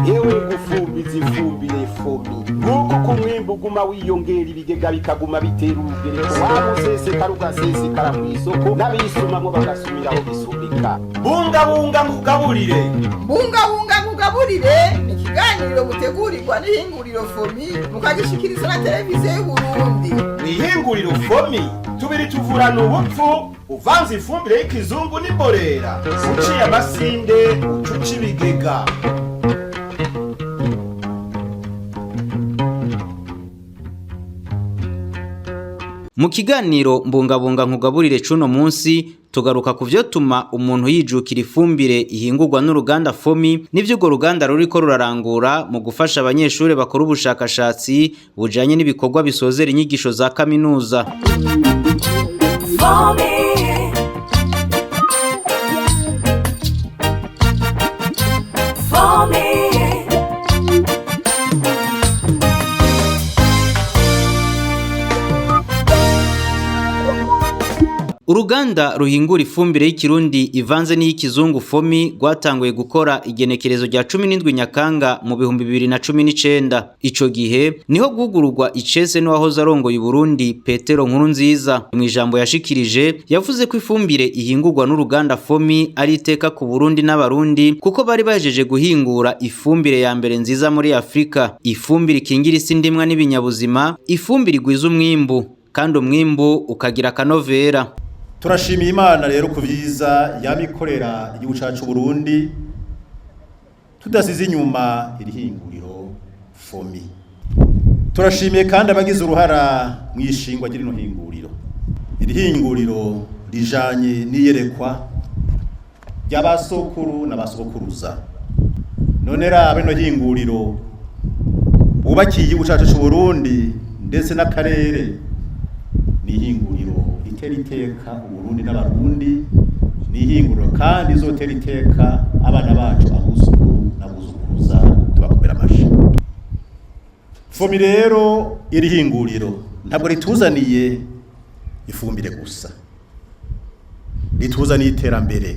Yewe gufumbiza ifumbire FOMI, nguko uko umwimbu uguma wiyongera, ibigega bikaguma bitera urugereko, waba usesekara ugasesekara ku isoko, n'abisumamwo bagasumiraho gisumika. Bungabunga nkugaburire. Bungabunga nkugaburire ni ikiganiro mutegurirwa n'ihinguriro FOMI, mukagishikirizwa na Televiziyo y'Uburundi. Mw'ihinguriro FOMI tubiri tuvurana ubupfu uvanze ifumbire y'ikizungu n'imborera, uciye amasinde ucuca ibigega. Mu kiganiro Mbungabunga nkugaburire cuno munsi, tugaruka ku vyotuma umuntu yijukira ifumbire ihingurwa n'uruganda FOMI, n'ivyo urwo ruganda ruriko rurarangura mu gufasha abanyeshuri bakora ubushakashatsi bujanye n'ibikorwa bisozera inyigisho za kaminuza. FOMI. FOMI. Uruganda ruhingura ifumbire y'ikirundi ivanze n'iy'ikizungu FOMI rwatanguye gukora igenekerezo rya 17 Nyakanga mu 2019. Ico gihe niho gwugururwa icese n'uwahoze arongoye Burundi, Petero Nkurunziza. Mu ijambo yashikirije, yavuze ko ifumbire ihingurwa n'uruganda FOMI ari iteka ku Burundi n'Abarundi, kuko bari bahejeje guhingura ifumbire ya mbere nziza muri Afrika, ifumbire ikingira isi ndimwa n'ibinyabuzima, ifumbire igwiza umwimbu kandi umwimbu ukagira akanovera. Turashimiye Imana rero ku byiza yamikorera igihugu cyacu Burundi, tudasize inyuma iri hinguriro FOMI. Turashimiye kandi abagize uruhara mu ishingwa ry'irino hinguriro. Iri hinguriro rijanye n'iyerekwa ry'abasokuru n'abasokuruza. None raba ino hinguriro bubakiye igihugu cyacu c'Uburundi ndetse n'akarere, ni ihinguriro ritera iteka Uburundi n'Abarundi, ni ihinguriro kandi izotera iteka abana bacu, abuzukuru n'abuzukuruza. Tubakomera amashi. FOMI rero, iri hinguriro ntabwo rituzaniye ifumbire gusa, rituzaniye iterambere,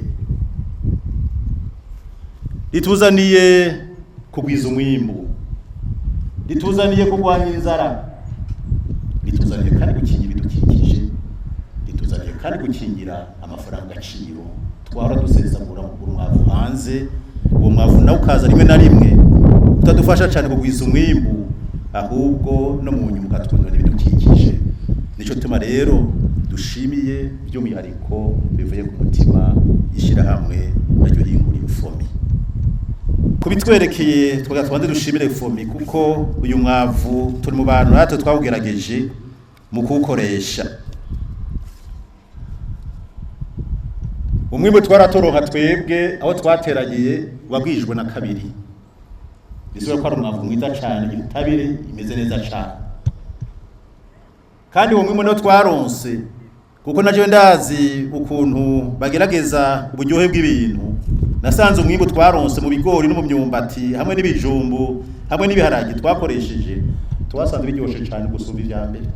rituzaniye kugwiza umwimbu, rituzaniye kurwanya inzara, rituzaniye kandi gukingira ibidukikije, rituzaniye kandi gukingira amafaranga agaciro twahora dusesagura mu kugura umwavu hanze. Uwo mwavu nawe ukaza rimwe na rimwe utadufasha cyane kugwiza umwimbu, ahubwo no mu nyuma ukatwonona ibidukikije. Nico tuma rero dushimiye by'umwihariko bivuye ku mutima ishyirahamwe naryo hinguriro FOMI. Kubitwerekeye twagira tubanze dushimire FOMI, kuko uyu mwavu turi mu bantu natwe twawugerageje mu kuwukoresha. Umwimbu twaratoronka twebwe aho twateragiye wagwijwe na kabiri. Bisubira ko ari umwavu mwiza cyane, itabire imeze neza cyane. Kandi uwo mwimbu niwo twaronse, kuko naje ndazi ukuntu bagerageza uburyohe bw'ibintu. Nasanze umwimbu twaronse mu bigori no mu myumbati hamwe n'ibijumbu hamwe n'ibiharage twakoresheje, twasanze biryoshe cyane gusumba ibya mbere.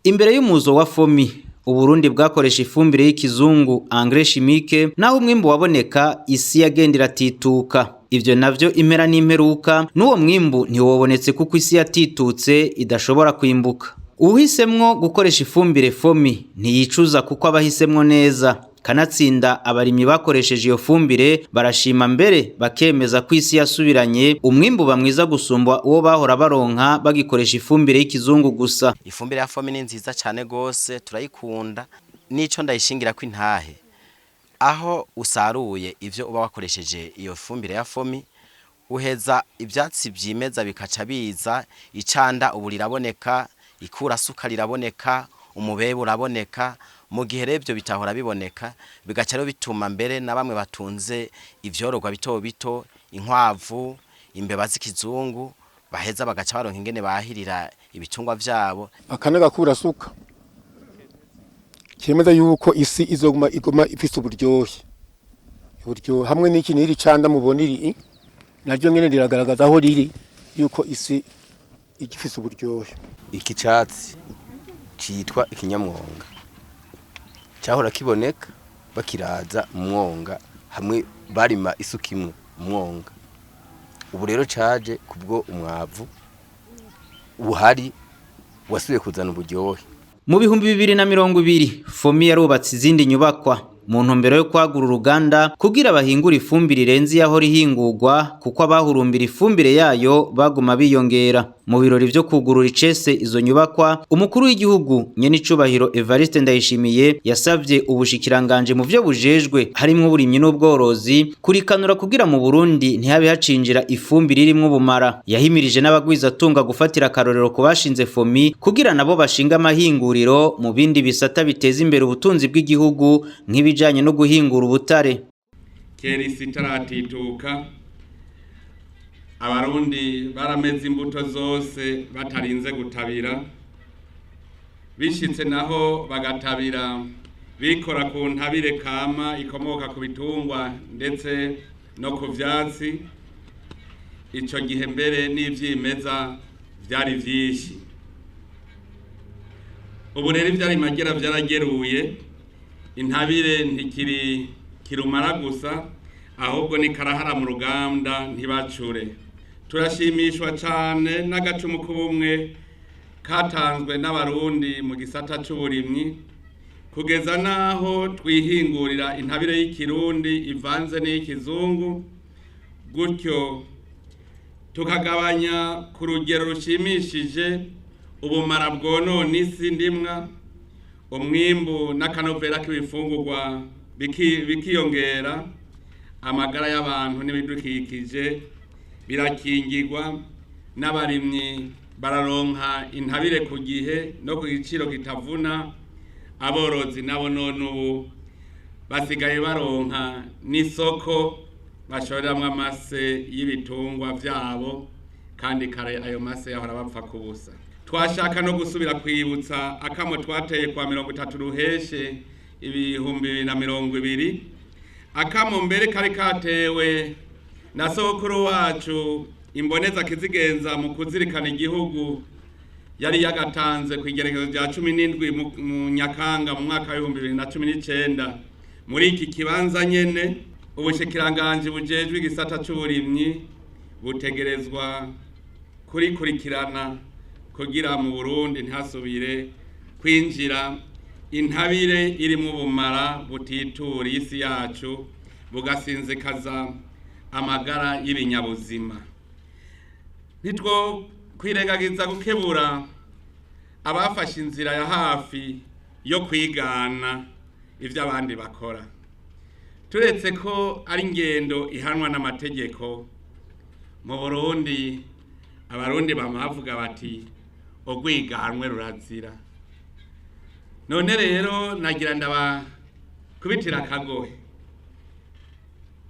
Imbere y'umuzo wa FOMI, Uburundi bwakoresha ifumbire y'ikizungu, engrais chimique, naho umwimbu waboneka, isi yagenda iratituka. Ivyo navyo impera n'imperuka n'uwo mwimbu ntiwobonetse, kuko isi yatitutse idashobora kwimbuka. Uhisemwo gukoresha ifumbire FOMI ntiyicuza, kuko abahisemwo neza. Kanatsinda abarimyi bakoresheje iyo fumbire barashima, mbere bakemeza ko isi yasubiranye umwimbu ba mwiza gusumba uwo bahora baronka bagikoresha ifumbire y'ikizungu gusa. Ifumbire ya FOMI ni nziza cyane gose, turayikunda. Nico ndayishingira ko intahe, aho usaruye ivyo uba wakoresheje iyo fumbire ya FOMI, uheza ivyatsi vyimeza bikaca biza, icanda ubu riraboneka, ikurasuka riraboneka, umubebe uraboneka. Mu gihe rero ivyo bitahora biboneka, bigaca rero bituma mbere na bamwe batunze ivyororwa bito bito, inkwavu, imbeba z'ikizungu, baheza bagaca baronka ingene bahirira ibitungwa vyabo. Aka n'agakurasuka cyemeza yuko isi izoguma iguma ifise uburyohe, uburyohe hamwe n'iki n'iri canda mubona iri naryo nyene riragaragaza aho riri yuko isi igifise uburyohe. Iki catsi citwa ikinyamwonga cahora kiboneka bakiraza mu mwonga hamwe barima isuka imwe umwonga. Ubu rero caje kubwo umwavu buhari wasubiye kuzana uburyohe. Mu 2020 Fomi yarubatse izindi nyubakwa mu ntumbero yo kwagura uruganda kugira bahingure ifumbire irenze iyahora ihingurwa, kuko abahurumbira ifumbire yayo baguma biyongera. Mu birori vyo kugurura icese izo nyubakwa, umukuru w'igihugu nyenicubahiro Evariste Ndayishimiye yasavye ubushikiranganje mu vyo bujejwe harimwo uburimyi n'ubworozi kurikanura kugira mu Burundi ntihabe hacinjira ifumbire irimwo ubumara. Yahimirije n'abagwizatunga gufatira akarorero ku bashinze Fomi kugira nabo bashinga amahinguriro mu bindi bisata biteza imbere ubutunzi bw'igihugu nk'ibijanye no guhingura ubutare. Kera isi itaratituka, Abarundi barameze imbuto zose batarinze gutabira, bishitse naho bagatabira bikora ku ntabire kama ikomoka ku bitungwa ndetse no ku vyatsi. Ico gihe mbere n'ivyimeza vyari vyinshi. Ubu rero ivyari magera vyarageruye, intabire ntikiri kirumara gusa, ahubwo ni karahara mu ruganda ntibacure. Turashimishwa cane n'agacumu k'ubumwe katanzwe n'Abarundi mu gisata c'uburimyi, kugeza naho twihingurira intabire y'ikirundi ivanze n'iy'ikizungu, gutyo tukagabanya ku rugero rushimishije ubumara bwonona isi ndimwa, umwimbu n'akanovera k'ibifungurwa bikiyongera, amagara y'abantu n'ibidukikije birakingirwa, n'abarimyi bararonka intabire ku gihe no ku giciro kitavuna. Aborozi nabo none ubu basigaye baronka n'isoko bashoreramwo amase y'ibitungwa vyabo, kandi kare ayo mase yahora bapfa kubusa. Twashaka no gusubira kwibutsa akamo twateye kwa 30 ruheshe 2020, akamo mbere kari katewe na sokuru wacu imboneza kizigenza mu kuzirikana igihugu, yari yagatanze ku igerekezo rya 17 mu Nyakanga mu mwaka wa 2019 muri iki kibanza nyene. Ubushikiranganje bujejwe igisata c'uburimyi butegerezwa kurikurikirana kugira mu Burundi ntihasubire kwinjira intabire irimwo ubumara butitura isi yacu bugasinzikaza amagara y'ibinyabuzima. Nitwo kwirengagiza gukebura abafashe inzira ya hafi yo kwigana ivyo abandi bakora, turetse ko ari ingendo ihanwa n'amategeko. Mu Burundi Abarundi bamavuga bati ogwiganwe rurazira. None rero nagira ndabakubitira akagohe,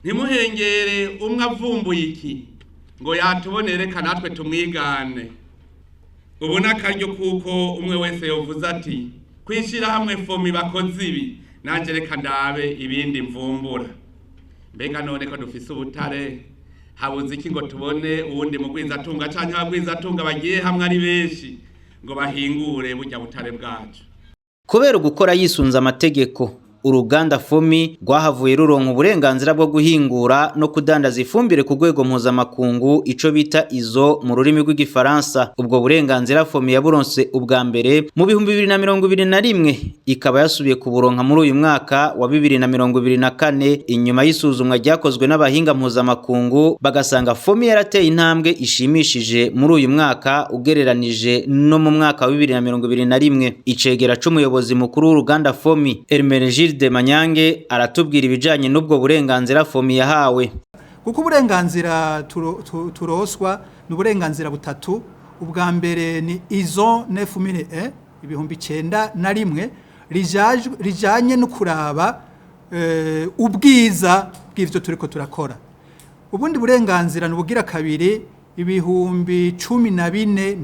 ntimuhengere umwe avumbuye iki ngo yatubonere natwe tumwigane. Ubu n'akaryo kuko umwe wese yovuze ati kwishira hamwe Fomi bakoze ibi, nanje reka ndabe ibindi mvumbura. Mbega none ko dufise ubutare, habuze iki ngo tubone uwundi mugwizatunga canke abagwizatunga bagiye hamwe ari benshi ngo bahingure burya butare bwacu? Kubera gukora yisunze amategeko, uruganda Fomi rwahavuye ruronka uburenganzira bwo guhingura no kudandaza ifumbire ku rwego mpuzamakungu, ico bita izo mu rurimi rw'igifaransa. Ubwo burenganzira Fomi yaburonse ubwa mbere mu 2021, ikaba yasubiye kuburonka muri uyu mwaka wa 2024 inyuma y'isuzumwa ryakozwe n'abahinga mpuzamakungu, bagasanga Fomi yarateye intambwe ishimishije muri uyu mwaka ugereranije no mu mwaka wa 2021. Icegera c'umuyobozi mukuru w'uruganda Fomi, Hermenegilde Manyange, aratubwira ibijanye n'ubwo burenganzira Fomi yahawe. Kuko uburenganzira turoswa ni uburenganzira butatu. Ubwa mbere ni ISO 9001 9001 rijanye no kuraba ubwiza bw'ivyo turiko turakora. Ubundi burenganzira ni ubugira kabiri 14001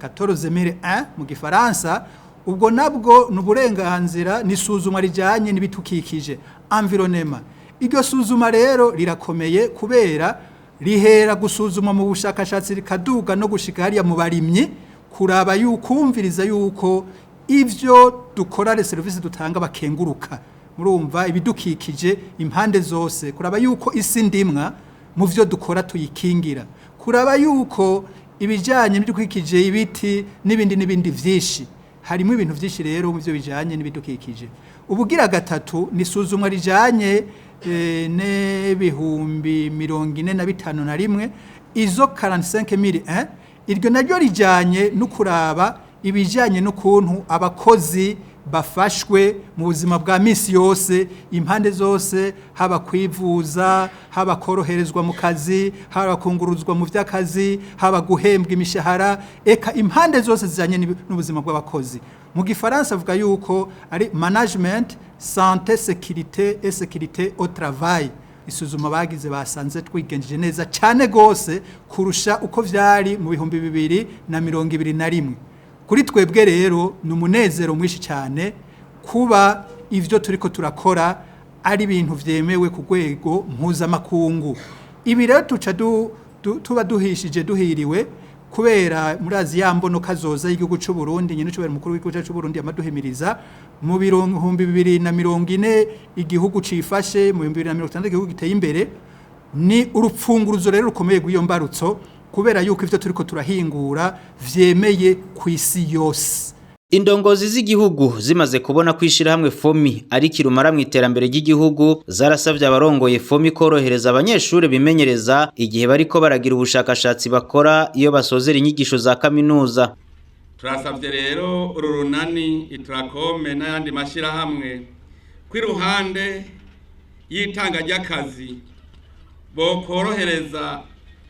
14001 mu gifaransa. Ubwo nabwo ni uburenganzira ni isuzuma rijyanye n'ibitukikije, environnement. Iryo suzuma rero rirakomeye kubera Rihera gusuzuma mu bushakashatsi, rikaduga no gushika hariya mu barimyi, kuraba yukumviriza yuko ivyo dukora, les services dutanga, bakenguruka. Murumva, ibidukikije impande zose, kuraba yuko isi ndimwa mu vyo dukora tuyikingira, kuraba yuko ibijanye n'ibidukikije, ibiti n'ibindi n'ibindi vyinshi. Harimo ibintu vyinshi rero mu byo bijanye n'ibidukikije. Ubugira gatatu ni isuzumwa rijanye n'45 001, ISO 45001. Iryo naryo rijanye no kuraba ibijanye n'ukuntu abakozi bafashwe mu buzima bwa misi yose, impande zose, haba kwivuza, haba koroherezwa mu kazi, haba kunguruzwa mu vy'akazi, haba guhembwa imishahara, eka impande zose zijanye n'ubuzima bw'abakozi. Mu gifaransa avuga yuko ari management, santé, sécurité et sécurité au travail. Isuzuma bagize, basanze twigenjeje neza cyane gose kurusha uko vyari mu 2021. Kuri twebwe rero ni umunezero mwinshi cyane kuba ivyo turiko turakora ari ibintu vyemewe ku rwego mpuzamakungu. Ibi rero tuca tuba duhishije, duhiriwe, kubera murazi ya mbono kazoza y'igihugu cy'u Burundi, nyine cyubera umukuru w'igihugu cy'u Burundi yamaduhimiriza mu 2040 igihugu cifashe, mu 2060 igihugu giteye imbere. Ni urupfunguruzo rero rukomeye rw'iyo mbarutso, kubera yuko ivyo turiko turahingura vyemeye ku isi yose. Indongozi z'igihugu zimaze kubona ko ishirahamwe FOMI ari kirumara mu iterambere ry'igihugu, zarasavye abarongoye FOMI korohereza abanyeshuri bimenyereza igihe bariko baragira ubushakashatsi bakora iyo basozera inyigisho za kaminuza. Turasabye rero uru runani Iturakome n'ayandi mashyirahamwe ko iruhande y'itanga ry'akazi bokorohereza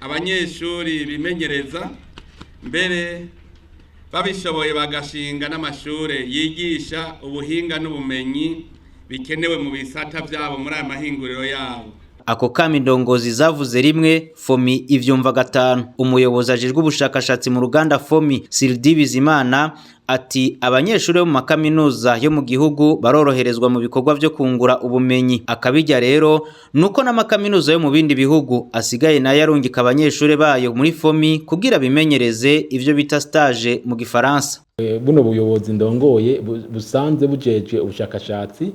abanyeshuri bimenyereza, mbere babishoboye bagashinga n'amashure yigisha ubuhinga n'ubumenyi bikenewe mu bisata byabo muri aya mahinguriro yabo. Ako kama indongozi zavuze rimwe, FOMI ivyumva gatanu. Umuyobozi ajejwe ubushakashatsi mu ruganda FOMI, Sildi Bizimana, ati abanyeshuri bo mu makaminuza yo mu gihugu baroroherezwa mu bikorwa vyo kungura ubumenyi. Akabijya rero nuko n'amakaminuza yo mu bindi bihugu asigaye nayo arungika abanyeshuri bayo muri FOMI kugira bimenyereze, ivyo bita stage mu gifaransa. Buno buyobozi ndongoye busanze bujejwe ubushakashatsi,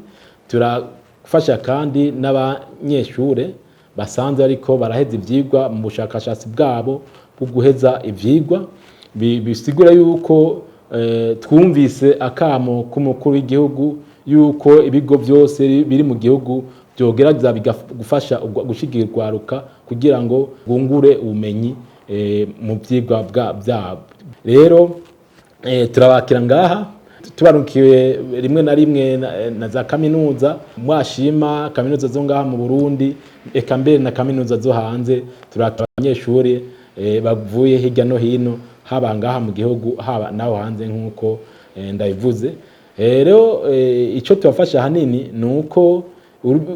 turafasha kandi n'abanyeshure basanze ariko baraheza ivyigwa mu bushakashatsi bwabo bwo guheza ivyigwa. Bisigura yuko twumvise akamo k'umukuru w'igihugu yuko ibigo byose biri mu gihugu byogerageza gufasha gushigira urwaruka kugira ngo bungure ubumenyi mu vyigwa byabo. Rero turabakira ngaha, tubarukiwe rimwe na rimwe na za kaminuza, mwashima kaminuza zo ngaha mu Burundi, eka mbere na kaminuza zo hanze. Turakira abanyeshuri bavuye hirya no hino, haba ngaha mu gihugu, haba naho hanze, nk'uko ndabivuze. Rero icyo tubafasha ahanini ni uko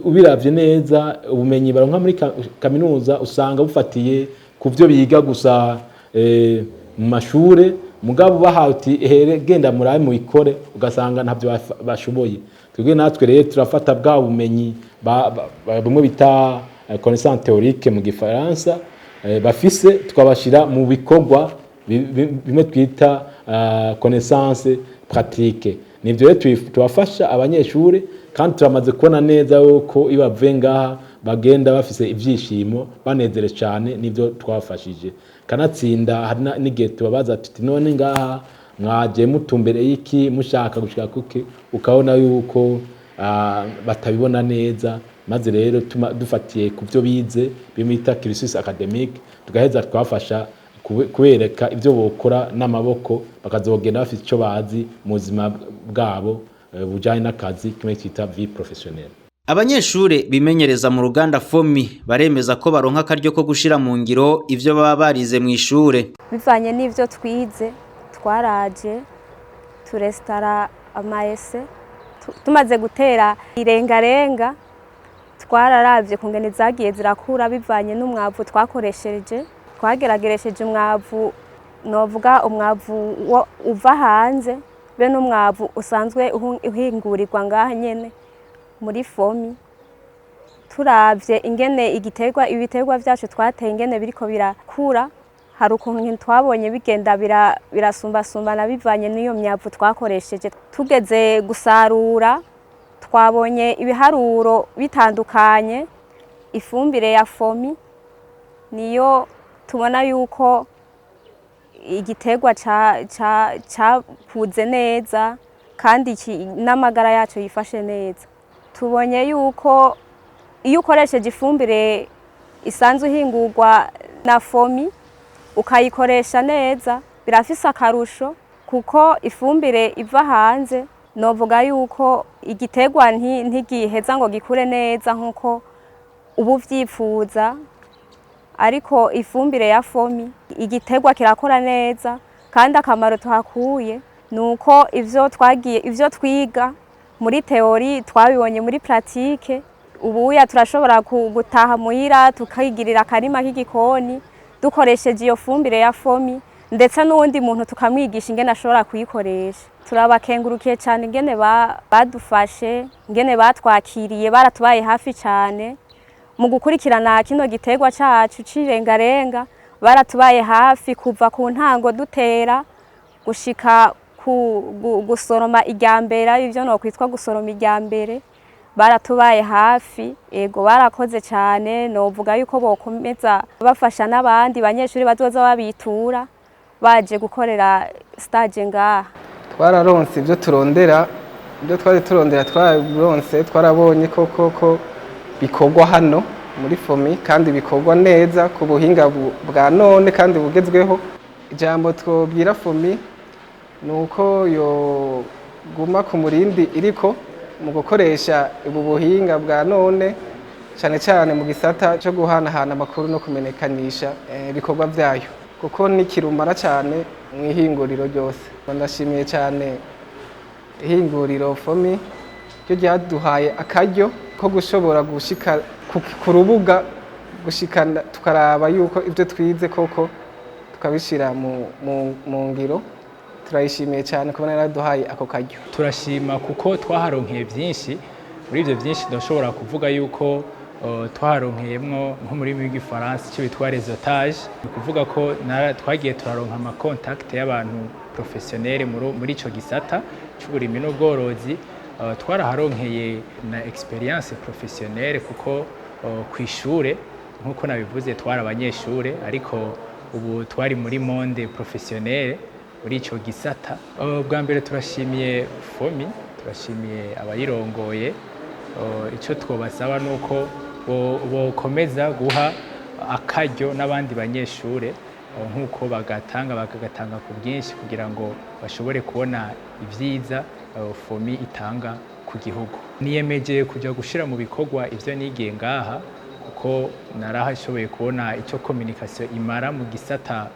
ubiravye neza, ubumenyi baronka muri kaminuza usanga bufatiye ku byo biga gusa mu mashure. Mugabo bahawe uti here genda murabe mubikore, ugasanga ntabyo bashoboye. Twebwe natwe rero turafata bwa bumenyi bumwe bita connaissance théorique mu gifaransa bafise, tukabashira mu bikorwa bimwe twita connaissance pratique. Nivyo rero tubafasha abanyeshuri, kandi turamaze kubona neza yuko iyo bavuye ngaha bagenda bafise ivyishimo, banezerewe cyane nivyo twabafashije. Kanatsinda hari n'igihe tubabaza tuti: "None ngaha mwaje mutumbere iki, mushaka gushika kuki?" Ukabona yuko batabibona neza. Maze rero dufatiye ku byo bize, bimwe bita cursus académique, tugaheza twafasha kubereka ibyo bokora n'amaboko, bakazogenda bafite icyo bazi mu buzima bwabo bujanye n'akazi, kimwe twita vie professionnelle. Abanyeshure bimenyereza mu ruganda FOMI baremeza ko baronka akaryo ko gushira mu ngiro ivyo baba barize mu ishure. Bivanye n'ivyo twize, twaraje turesitara amaese. Tumaze gutera irengarenga, twararavye kungene zagiye zirakura bivanye n'umwavu twakoresheje. Twagerageresheje umwavu, novuga umwavu uva hanze be n'umwavu usanzwe uhingurirwa ngaha nyene muri FOMI. Turavye ingene igiterwa, ibiterwa vyacu twateye, ingene biriko birakura, hari ukuntu twabonye bigenda birasumbasumbana bivanye n'iyo myavu twakoresheje. Tugeze gusarura, twabonye ibiharuro bitandukanye. Ifumbire ya FOMI niyo tubona yuko igiterwa cakuze neza kandi n'amagara yacu yifashe neza. Tubonye yuko iyo ukoresheje ifumbire isanzwe ihingurwa na FOMI, ukayikoresha neza, birafise akarusho, kuko ifumbire iva hanze, novuga yuko igiterwa ntigiheza ngo gikure neza nkuko uba uvyifuza. Ariko ifumbire ya FOMI, igiterwa kirakora neza. Kandi akamaro tuhakuye ni uko ivyo twagiye, ivyo twiga muri théorie, twabibonye muri pratique. Ubuya turashobora gutaha muhira tukigirira akarima k'igikoni dukoresheje iyo fumbire ya FOMI, ndetse n'uwundi muntu tukamwigisha ingene ashobora kuyikoresha. Turabakengurukiye cyane ingene badufashe, ingene batwakiriye, baratubaye hafi cyane mu gukurikirana kino giterwa cacu c'irengarenga. Baratubaye hafi kuva ku ntango dutera gushika ku gusoroma irya mbere, ivyo nokwitwa gusoroma irya mbere, baratubaye hafi. Ego, barakoze cyane. Novuga yuko bokomeza bafasha n'abandi banyeshuri bazoza babitura baje gukorera stage ngaha. Twararonse ibyo turondera, ibyo twari turondera twararonse. Twarabonye koko ko bikorwa hano muri FOMI, kandi bikorwa neza ku buhinga bwa none kandi bugezweho. Ijambo twobwira FOMI ni uko yoguma ku murindi iriko mu gukoresha ubu buhinga bwa none, cyane cyane mu gisata cyo guhanahana amakuru no kumenyekanisha ibikorwa byayo, kuko ni kirumara cyane mu ihinguriro ryose. Ndashimiye cyane ihinguriro FOMI ryo ryaduhaye akaryo ko gushobora gushika ku rubuga, gushikana tukaraba yuko ibyo twize koko tukabishyira mu ngiro. Turayishimiye cyane kubona yaraduhaye ako karyo. Turashima kuko twaharonkeye byinshi. Muri ibyo byinshi ndashobora kuvuga yuko twaharonkeyemwo nko muri rurimi rw'igifaransa icyo bitwa réseautage, ni ukuvuga ko twagiye turaronka ama contacts y'abantu professionnels muri ico gisata c'uburimyi n'ubworozi. Twaraharonkeye na expérience professionnelle, kuko kw'ishure, nk'uko nabivuze, twari abanyeshure, ariko ubu twari muri monde professionnelle muri ico gisata. Bwa mbere turashimiye FOMI, turashimiye abayirongoye. Ico twobasaba ni uko bokomeza guha akaryo n'abandi banyeshure nk'uko bagatanga, bakagatanga ku bwinshi, kugira ngo bashobore kubona ibyiza FOMI itanga ku gihugu. Niyemeje kujya gushira mu bikorwa ivyo nigiye ngaha, kuko narahashoboye kubona icyo communication imara mu gisata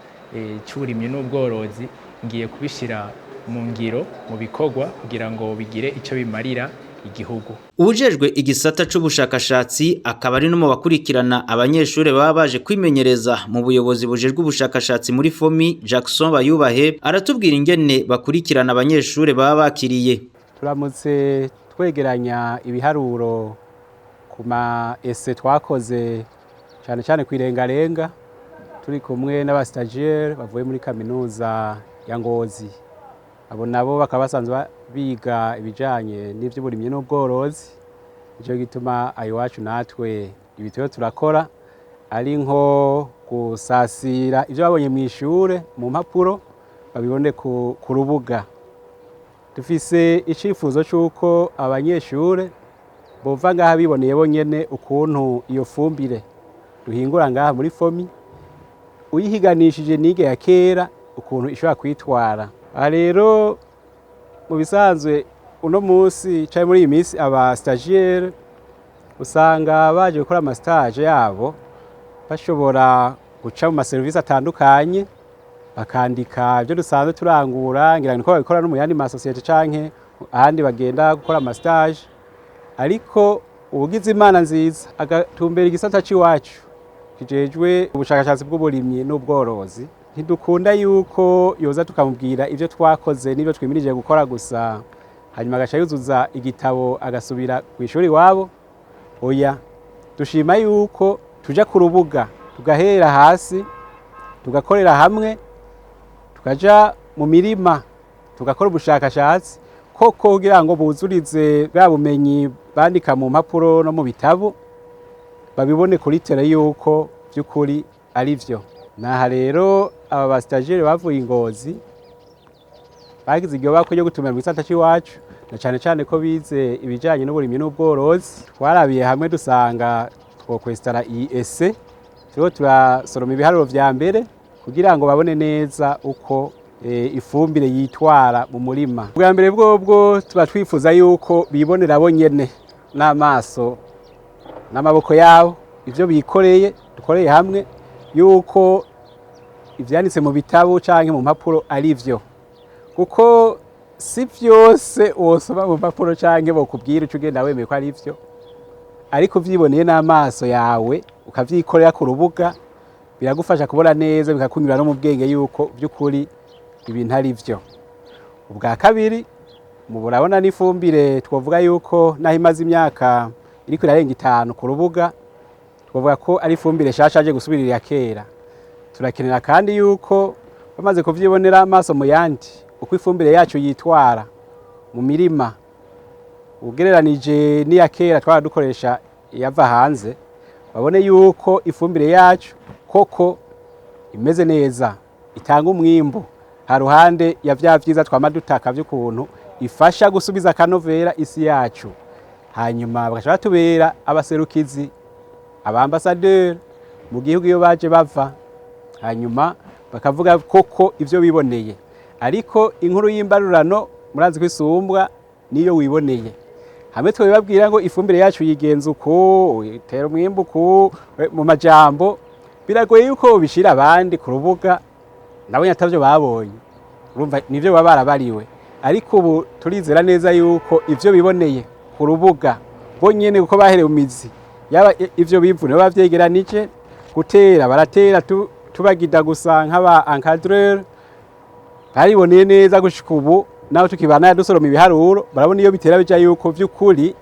c'uburimyi n'ubworozi. Ngiye kubishira mu ngiro, mu bikorwa, kugira ngo bigire icyo bimarira igihugu. Uwujejwe igisata c'ubushakashatsi, akaba ari no mu bakurikirana abanyeshuri baba baje kwimenyereza mu buyobozi bujejwe ubushakashatsi muri FOMI, Jackson Bayubahe, aratubwira ingene bakurikirana abanyeshuri baba bakiriye. Turamutse twegeranya ibiharuro ku ma essais twakoze, cyane cyane ku irengarenga, turi kumwe n'aba stagiaires bavuye muri kaminuza ya Ngozi. Abo nabo bakaba basanzwe biga ibijanye n'ivy'uburimyi n'ubworozi. Nico gituma aho iwacu natwe ibi turiho turakora ari nko gusasira ivyo babonye mw'ishure mu mpapuro, babibone ku rubuga. Dufise icifuzo c'uko abanyeshure bova ngaha biboneye bonyene ukuntu iyo fumbire duhingura ngaha muri FOMI, uyihiganishije n'irya ya kera, ukuntu ishobora kwitwara. Aha rero, mu bisanzwe, uno munsi canke muri iyi minsi, aba stagiaires usanga baje gukora ama stages yabo, bashobora guca mu maserivisi atandukanye, bakandika ibyo dusanzwe turangura. Ngira niko babikora no mu yandi masosiyete canke ahandi bagenda gukora ama stages. Ariko uwugize Imana nziza agatumbera igisata c'iwacu kijejwe ubushakashatsi bw'uburimyi n'ubworozi, ntidukunda yuko yoza tukamubwira ivyo twakoze n'ivyo twimirije gukora gusa, hanyuma agaca yuzuza igitabo agasubira kw'ishuri iwabo. Oya. Dushima yuko tuja ku rubuga, tugahera hasi, tugakorera hamwe, tukaja mu mirima, tugakora ubushakashatsi koko kugira ngo buzurize bwa bumenyi bandika mu mpapuro no mu bitabo, babibone kuri terrain yuko by'ukuri ari byo. Naha rero aba ba stagiaires bavuye i Ngozi bagize iryo bakwe ryo gutumira mu gisata c'iwacu, na cane cane ko bize ibijanye n'uburimyi n'ubworozi. Twarabiye hamwe dusanga twokwesitara iyi essai, turiko turasoroma ibiharuro vya mbere kugira ngo babone neza uko ifumbire yitwara mu murima. Bwa mbere bwobwo tuba twifuza yuko bibonera bo nyene n'amaso n'amaboko yabo ivyo bikoreye, dukoreye hamwe, yuko ivyanditse mu bitabo canke mu mpapuro ari vyo, kuko si vyose wosoma mu mpapuro canke bokubwira uca ugenda wemeye ko ari vyo, ariko uvyiboneye n'amaso yawe ukavyikorera ku rubuga biragufasha kubona neza, bikakunyura no mu bwenge yuko by'ukuri ibintu ari vyo. Ubwa kabiri, mu burabona n'ifumbire twovuga yuko naho imaze imyaka iriko irarenga 5 ku rubuga, twovuga ko ari ifumbire nshasha yaje gusubirira iya kera. Turakenera kandi yuko bamaze kuvyibonera amaso mu yandi uko ifumbire yacu yitwara mu mirima ugereranije n'iya kera twara dukoresha iyava hanze, babone yuko ifumbire yacu koko imeze neza, itanga umwimbu haruhande ya vya vyiza twama dutaka vy'ukuntu ifasha gusubiza akanovera isi yacu. Hanyuma bagaca batubera abaserukizi, abambasaderi mu gihugu iyo baje bava, hanyuma bakavuga koko ivyo biboneye. Ariko inkuru y'imbarurano murazi ko isumbwa niyo wiboneye. Hamwe twibabwira ngo ifumbire yacu yigenza uku, itera umwimbu uku, mu majambo biragoye yuko bishira abandi ku rubuga nabo nyatavyo babonye, urumva nivyo baba barabariwe. Ariko ubu turizera neza yuko ivyo biboneye ku rubuga bo nyene, kuko baherewe imizi yaba ivyo bivune bavyegeranije, gutera baratera tubagida gusa nk'aba encadreur bariboneye neza. Gushika ubu naho tukibana dusoroma ibiharuro, barabona iyo bitera bija yuko vy'ukuri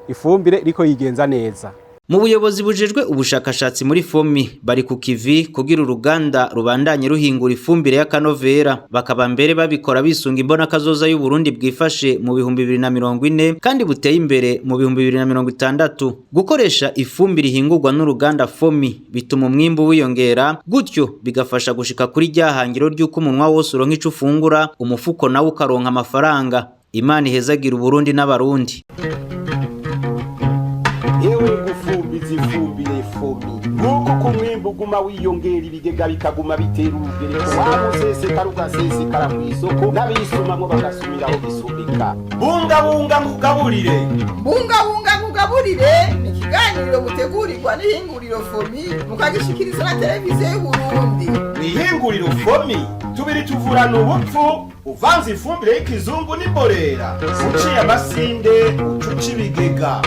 ifumbire iriko yigenza neza. Mu buyobozi bujejwe ubushakashatsi muri FOMI bari ku kivi kugira uruganda rubandanye ruhingura ifumbire y'akanovera, bakaba mbere babikora bisunga imbona kazoza y'u Burundi bwifashe mu 2040 kandi buteye imbere mu 2060. Gukoresha ifumbire ihingurwa n'uruganda FOMI bituma umwimbu wiyongera, gutyo bigafasha gushika kuri ryahangiro ry'uko umunwa wose uronka ico ufungura, umufuko nawo ukaronka amafaranga. Imana ihezagira Uburundi n'Abarundi. Yewe gufumbiza ifumbire FOMI, nguko uko umwimbu uguma wiyongera, ibigega bikaguma bitera urugereko, wa musesekara ugasesekara kw'isoko, n'abisumamwo bagasumiraho gisumika. Bungabunga nkugaburire. Bungabunga nkugaburire ni ikiganiro mutegurirwa n'ihinguriro FOMI, mukagishikiriza na Televiziyo y'Uburundi. Mw'ihinguriro FOMI tubiri tuvurana ubupfu uvanze ifumbire y'ikizungu n'imborera, uciye amasinde ucuca ibigega.